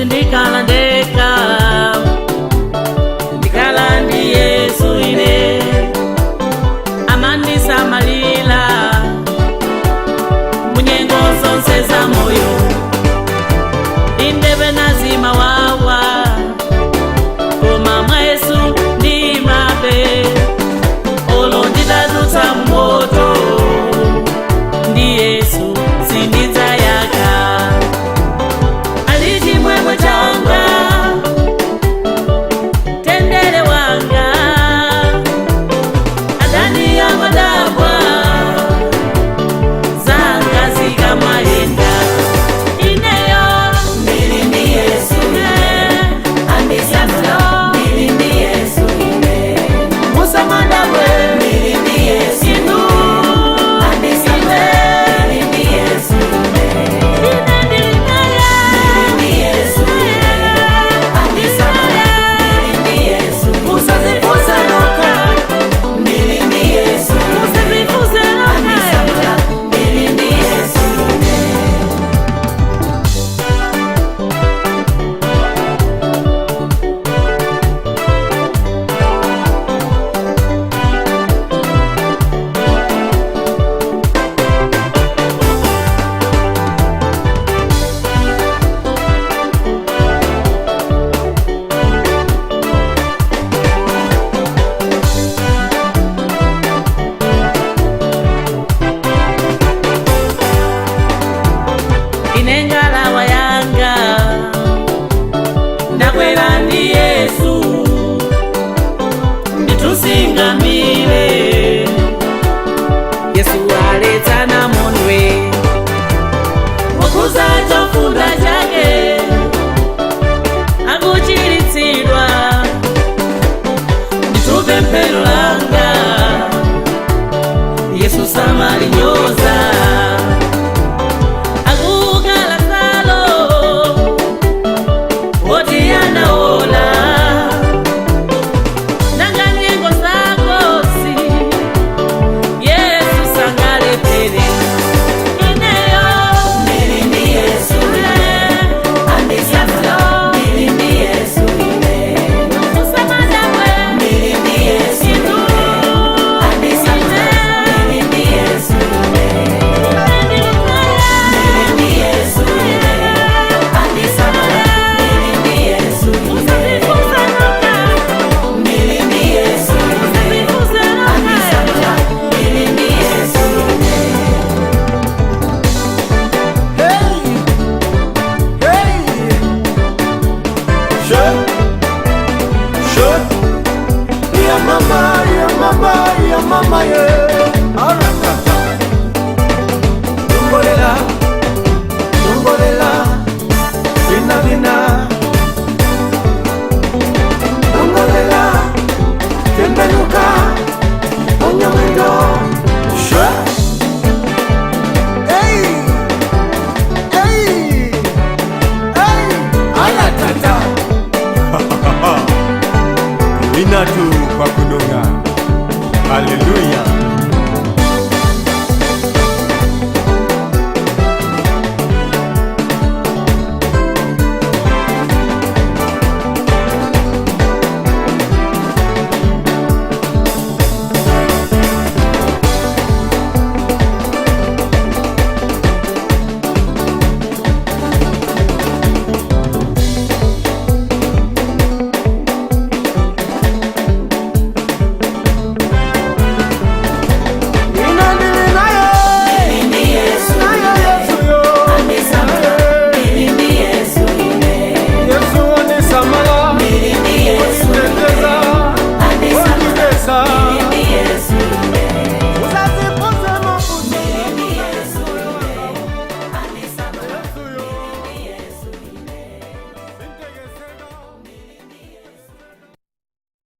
Sindikhala ndekha, ndikhala ndi Yesu ine, amandisamalira munyengo zonse za moyo. Indebe nazimawawa, koma mwa Yesu ndimabe. Olo nditadutsa moto, ndi Yesu sindidzayaka. Ali chimwemwe changa, tendere wanga. Adani amadabwa zanga zikamayenda. Ineyo Ndili ndi Yesu andisamala, ndili ndi Yesu ine. Musamadabwe. Ndili ndi Yesu inu andisamala, ndili ndi Yesu ine. Ine ndili naye. Ndili ndi Yesu andisamala, ndili ndi Yesu. Musazifunse nokha. Ndili ndi Yesu Musazifunse nokha. andisamala, ndili ndi Yesu ine. Ine ngalawa yanga ndakwera ndi Yesu, nditusingamire. Yesu aletsana mondwe wakuza chofunda chake, akuchiritsidwa. Nditupe mphero langa, Yesu samalinyoza. Akukala salo woti anaola nanga nyengo zakosi, Yesu sangalepere. Ineyo Ndili ndi Yesu andisamala, ndili ndi Yesu ine. Musamadabwe. Ndili ndi Yesu inu andisamala, ndili ndi Yesu ine. Ndili ndi Yesu andisamala, ndili ndi Yesu ine. Ndili ndi Yesu andisamala, ndili ndi Yesu ine. Hey, hey, je, je, ya mama, ya mama, ya mama, yeah.